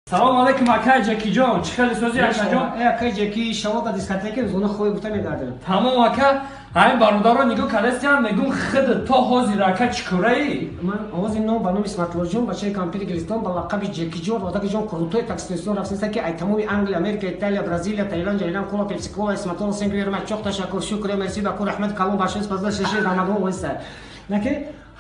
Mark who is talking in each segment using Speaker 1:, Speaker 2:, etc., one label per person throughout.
Speaker 1: Салом алейкум, акай Ҷекиҷон, чӣ хеле созӣ, акаҷон?
Speaker 2: Э, акай Ҷеки, шавода дискотека зона хоҳӣ гуфта мегардем.
Speaker 1: Тамом, ака. Ҳамин бародаро нигоҳ кардастиам, мегум, хид то ҳозир, ака, чӣ кораӣ?
Speaker 2: Ман овози ном ба номи Исматуллоҷон, бачаи кампири Гилистон, ба лақаби Ҷекиҷон, одаки ҷон, крутой таксистон рафтиста, ки ай тамоми Англия, Америка, Италия, Бразилия, Таиланд, Ҷайлан, кола, Пепси Кола, Исматулло, thank you very much, чоқ ташаккур, шукр, мерси, баку, раҳмат калон, башои спасда, шеши Рамадон оиста. Наки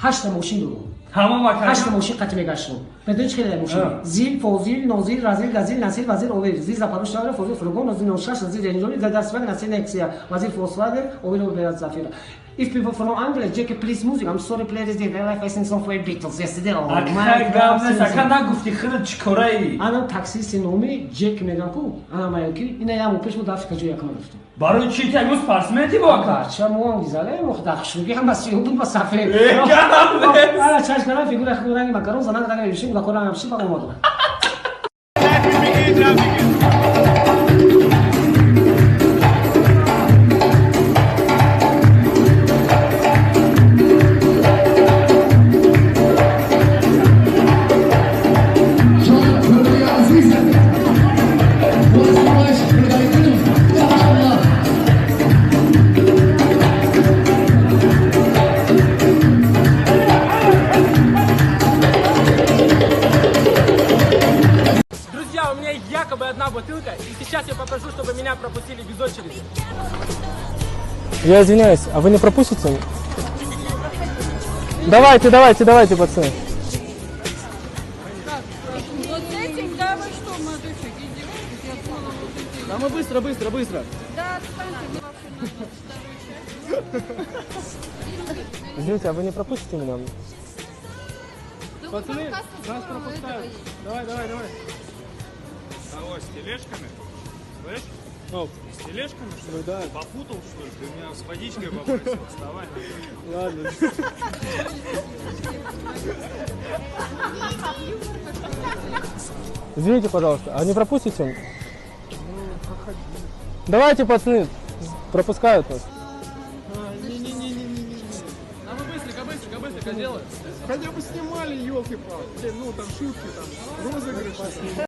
Speaker 2: ҳашта мошин дорум.
Speaker 1: Тамом, ака.
Speaker 2: Ҳашта мошин қати мегаштум. Медони чӣ хеле мошин? Зил, Фозил, Нозил, Разил, Газил, Насил, Вазир, Овир, Зил, Запорож, Шавра, Фозил, Фургон, Нозил, Ношаш, Зил, Ренҷони, Дастваг, Насил, Нексия, Вазир, Фолксваген, Овир, Оберат, Зафира. If people from Anglia, Jackie, please music. I'm sorry, play this day. Life I sing song for Beatles yesterday.
Speaker 1: Ака, гап нест, ака, нагуфти хидат чӣ кораӣ?
Speaker 2: Анам таксисти номи Ҷек мегам ку. Ана маяки. Ина яму пеш мо дар Африка ҷои якама рафтем.
Speaker 1: Барои чӣ, ти ягон спортсменти бо, ака?
Speaker 2: Бача, мо ҳам гизале, мо дар хушругӣ ҳам ба сиёҳ буд, ба сафед.
Speaker 1: Э, гап нест.
Speaker 2: Ана чашм кардам, фигура худ ранги макарон, занак ранги мешин, кӯдакон ранги мешин, фақат омадам.
Speaker 3: Друзья, у меня якобы одна бутылка, и сейчас я попрошу, чтобы меня пропустили без очереди.
Speaker 4: Я извиняюсь, а вы не пропустите? Давайте, давайте, давайте, пацаны.
Speaker 5: Вот этим, да, вы что, молодой человек, издеваетесь? Я думала, вот эти...
Speaker 3: Да мы быстро, быстро, быстро.
Speaker 5: Да, отстаньте, мы вообще на 22 части.
Speaker 4: Извините, а вы не пропустите меня?
Speaker 5: Да
Speaker 3: Пацаны,
Speaker 5: там касса
Speaker 3: нас
Speaker 5: скоро
Speaker 3: пропускают.
Speaker 5: этого есть.
Speaker 3: Давай, давай, давай.
Speaker 6: Алло, с тележками? Слышь?
Speaker 4: Ну,
Speaker 6: С тележками, что ли?
Speaker 4: Ну да.
Speaker 6: Попутал, что ли? Ты меня с водичкой попросил. Вставай.
Speaker 4: Ладно. Извините, пожалуйста, а не пропустите? Давайте, пацаны, пропускают нас.
Speaker 3: Не-не-не-не-не. А мы быстренько, быстренько, быстренько сделаем.
Speaker 7: Хотя бы снимали, елки-палки. Ну, там шутки, там, розыгрыши.